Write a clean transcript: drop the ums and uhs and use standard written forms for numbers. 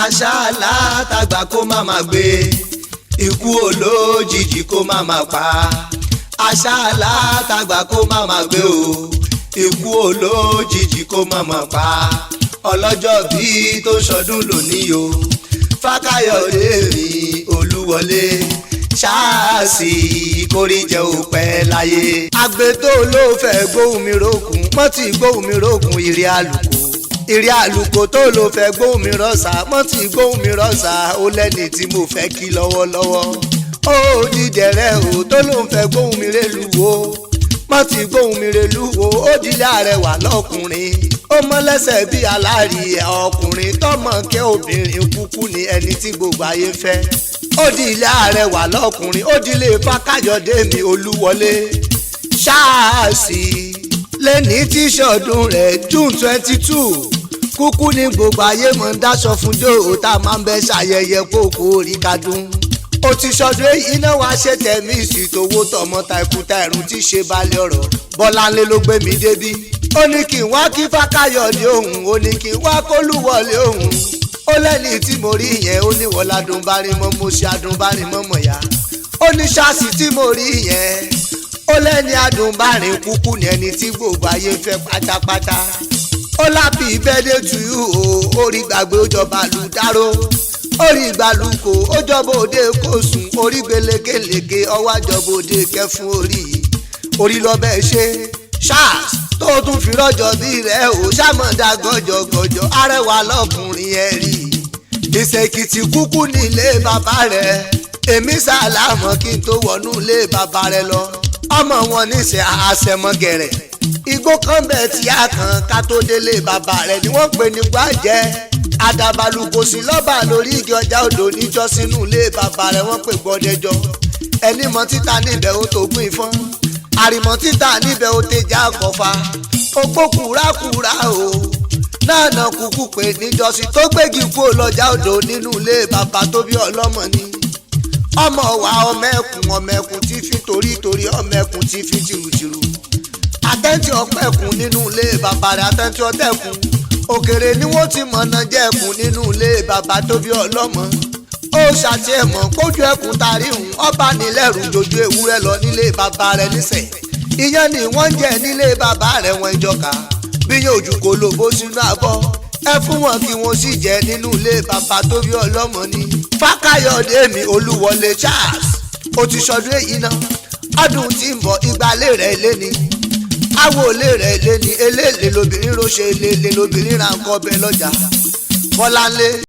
Àṣà látàgbà kó má má gbé, ikú olójijì kó má má pa. Àṣà látàgbà kó má má gbé o, ikú olójijì kó má má pa. Ọlọ́jọ́ bí tó ṣọdún lónìí o, Fákáyọ̀dé mi Olúwọlé, ṣáàṣì kórìjẹ òpẹ́ láyé. Àgbẹ̀tò ló fẹ́ gbóhùn mi rókun, mọ́tì gbóhùn mi rókun, ìrì àlùkò. Ìrì àlùkò tó ló fẹ́ gbóhùn mi rọ́ṣà, mọ́tì gbóhùn mi rọ́ṣà, ó lẹ́ni tí mo fẹ́ kí lọ́wọ́lọ́wọ́. Ó dìdẹ̀rẹ́ o tó ló ń fẹ́ gbóhùn mi rélu o, mọ́tì gbóhùn mi rélu o, ó dilé arẹwà lọ́kùnrin. Ó mọ́ lẹ́sẹ̀ bí aláàrí ọkùnrin tọmọ kẹ́ obìnrin kúkú ni ẹni tí gbogbo ayé fẹ́. Ó di ilé arẹwà lọ́kùnrin, ó di ilé Fákáyọ̀dé mi Olúwọlé. Ṣáàṣì lẹ́ni tí ṣọdún rẹ̀ June 22 kúkú ní gbogbo ayé mọ̀ ń dáṣọ fún jóò tá a máa ń bẹ́ ṣàyẹyẹ kókó orí kadún. Ó ti ṣọdún èyí náà wá ṣe tẹ̀mí ìsìtòwó tọmọ ta ikú ta ẹ̀rùn tí ṣe balẹ̀ ọ̀rọ̀. Bọ́láńlé ló gbé mi débí. Ó ní kí n wá kí Fákáyọ̀dé òun, ó ní kí n wá kólúwọlé òun. Ó lẹ́ni tí mo rí yẹn, ó ní wọlá dùnbárin mọ́, mo ṣe adùnbárin mọ́ mọ̀yá. Ó ní ṣáàṣì tí mo rí yẹn, ó lẹ́ni adùnbárin kúkú ní ẹni tí gbogbo ayé fẹ́ pátápátá. Ó lápì birthday to you o, orí gbàgbé ó jọba lùdáró, orí ìgbàlùkò ó jọba òde kò sùn, orí gbélékèlékè ọwọ́ àjọba òde kẹfún orí orí lọ́bẹ̀ ṣe ṣáàṣ tó tún fi rọ́jò bí rẹ̀ ò ṣàmọ̀dá gọjọgọjọ arẹwà lọkùnrin ẹ̀ rí. Ìṣèkìtì kúkú nílé bàbá rẹ̀, èmi sàlámọ̀ kí n tó wọnú ilé bàbá rẹ̀ lọ. Ọmọ wọn níṣẹ́ àṣẹmọ́gẹ̀rẹ̀, igbó kan bẹ̀ tí a kan ká tó délé bàbá rẹ̀ ni wọ́n pè ní gbàjẹ́. Àdàbàlùkò sí lọ́ba lórí igi ọjà odò níjọ́ sínú ilé bàbá rẹ̀ wọ́n pè gbọ́dẹjọ́. Ẹni mọ títa níbẹ̀ ó tó gún ìfọ́n, àrìmọ́ títà níbẹ̀ ó tẹja kọfà, ogbó kúrakúra o náà kúkú pé níjọ́sí tó gbégi kú lọ́jà odò nínú ilé bàbá tó bí ọlọ́mọ ni. Ọmọ wa ọmọ ẹkùn, ọmọ ẹkùn tí fi torí torí, ọmọ ẹkùn tí fi tìrùtìrù. Àtẹ́ntì ọpẹ́kùn nínú ilé bàbá rẹ̀, àtẹ́ntì ọtẹ́kùn òkèrè ni wọ́n ti mọ̀nà jẹ́kùn nínú ilé bàbá tó bí ọlọ́mọ. Ó ṣàtìẹ̀mọ̀ kójú ẹkùn tarí hùn, ọba nílẹ̀rù jojú ewúrẹ́ lọ nílé bàbá rẹ̀ nísẹ̀. Ìyẹn ni wọ́n ń jẹ nílé bàbá rẹ̀ wọ́n ìjọka bí yóò jù kó ló bó sínú abọ́ ẹ fún wọn kí wọ́n sì jẹ nínú ilé bàbá tó bí ọlọ́mọ ni. Fákáyọ̀dé mi Olúwọlé Charles, ó ti ṣọdún èyí náà, ọdún tí ń bọ̀ ìgbàlè rẹ̀ lé ní awolé rẹ̀ lé ní eléèlé lobìnrin ló ṣe léèlé lobìnrin ra nǹkan ọbẹ̀ lọ́jà. Bọ́láńlé.